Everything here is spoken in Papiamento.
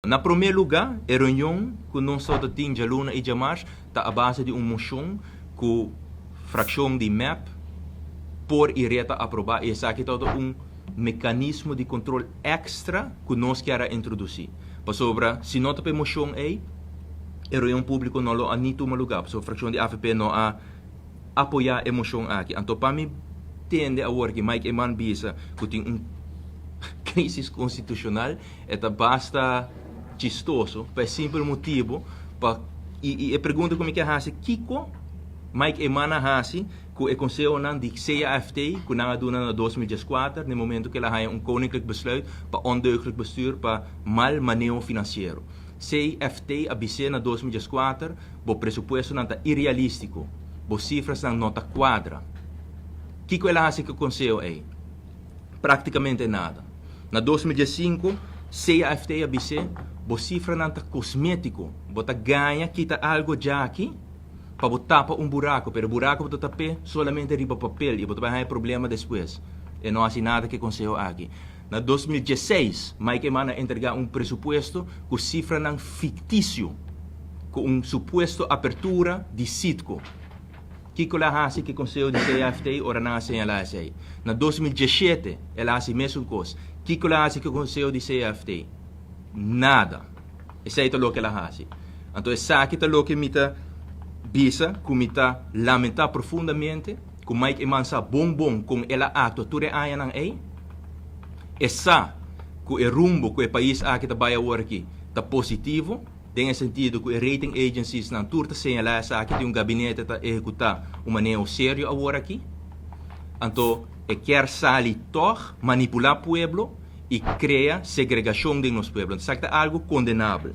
Na promé lugá, e reunion ku nos tin djaluna i djamars ta a base di un moshon ku frakshon di MEP por i red a aprobá, i esaki ta un mekanismo di kontrol èkstra ku nos ke introdusí. Pasobra, si no ta e moshon ei, e reunion públiko no lo a ni tuma lugá, pasobra frakshon di AVP no a apoyá e moshon aki. Anto, pa mi tende awor ku Mike Eman bisa ku tin un krísis konstitushonal, ta basta chistoso, pa simpel motibu, i e pregunta ku mi ke hasi: kiko Mike Eman a hasi ku e konsehonan di CAFT ku nan a duna na 2014, na momento ku el a haña un koninklijk besluit pa ondeugdelijk bestuur, pa mal maneho finansiero? CFT a bis'é na 2014: "Bo presupuestonan ta irrealístiko, bo sifranan no ta kuadra." Kiko el a hasi ku e konseho ei? Práktikamente nada. Na 2015, CAFT a bis'é: "Bo sifranan ta kosmétiko, bo ta gaña, kita algu djaki pa bo tapa un buraku, pero buraku bo ta tapa solamente riba papel i bo ta bai problema despues." E no a hasi nada ku e konseho aki. Na 2016, Mike Eman a entregá un presupuesto ku sifranan fiktisio, ku un supuesto apertura di Citgo. Kiko el a hasi ku e konseho di CFT ora nan a señalá esei? Na 2017, el a hasi mesun kos. Kiko el a hasi ku e konseho di CFT? Nada. Esei ta loke el a hasi. Anto, esaki ta loke mi ta bisa, ku mi ta lamentá profundamente, ku Mike Eman sa bon bon kon el a aktua tur e añanan ei. E sa ku e rumbo ku e pais aki ta bai awor aki ta positivo, den sentido ku e rating agencies nan tur ta señalá esaki, tin un gabinete ta ehekutá un maneho serio awor aki. Anto, e ke sali toch manipulá pueblo i krea segregashon den nos pueblo. Esaki ta algu kondenabel.